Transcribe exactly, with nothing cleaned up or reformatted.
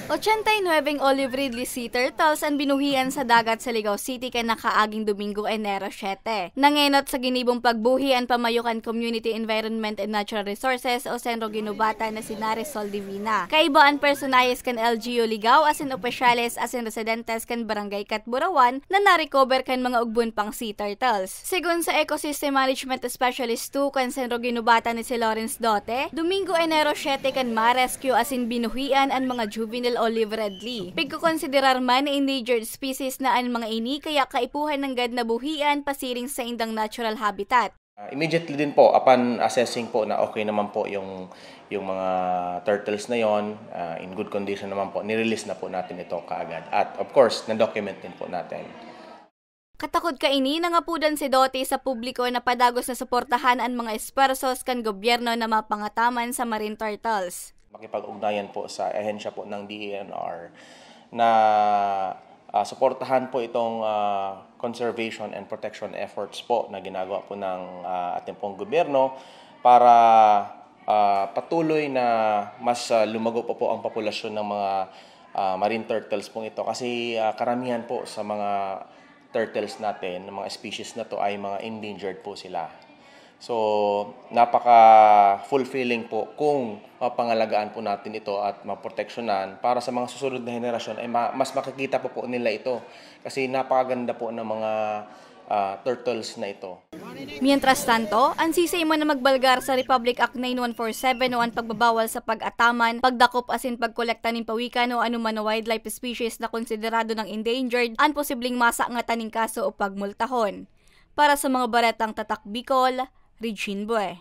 Ochenta y nuebeng olive ridley sea turtles an binuhian sa dagat sa Ligao City kan nakaaging Domingo, Enero siete. Nangenot sa ginibong pagbuhi an pamayo kan Community Environment and Natural Resources o CENRO Guinobatan na si Nares Soldivina. Kaiba an personahes kan L G U Ligao asin opisyales asin residentes kan Barangay Catburawan na na-recover kan mga ugbon pang sea turtles. Segun sa Ecosystem Management Specialist two kan CENRO Guinobatan na si Lawrence Dote, Domingo, Enero siete kan ma-rescue asin binuhian an mga juvenile olive ridley. Pigkokonsiderar man na endangered species na an mga ini, kaya kaipuhan nanggad na buhian pasiring sa indang natural habitat. Uh, immediately din po, upon assessing po na okay naman po yung, yung mga turtles na yon, uh, in good condition naman po, nirelease na po natin ito kaagad. At of course, na-document din po natin. Katakod kaini, nangapudan si Dote sa publiko na padagos na suportahan an mga esfuerzos kan gobyerno na mapangataman sa marine turtles. Makipag-ugnayan po sa ahensya po ng D E N R na, ah, suportahan po itong, ah, conservation and protection efforts po na ginagawa po ng, ah, ating pong gobyerno para, ah, patuloy na mas, ah, lumago pa po ang populasyon ng mga, ah, marine turtles pong ito kasi, ah, karamihan po sa mga turtles natin, ng mga species na 'to ay mga endangered po sila. So, napaka-fulfilling po kung mapangalagaan po natin ito at maproteksyonan para sa mga susunod na henerasyon ay ma-, mas makikita pa po nila ito kasi napakaganda po ng mga, ah, turtles na ito. Mientras tanto, an sisay man na magbalgar sa Republic Act nine one four seven o an pagbabawal sa pag-ataman, pagdakop asin pagkolekta nin pawikan o anoman na wildlife species na konsiderado nang endangered, an posibleng masangatan nin kaso o pagmultahon. Para sa mga baretang Tatak Bicol, Regine Bue.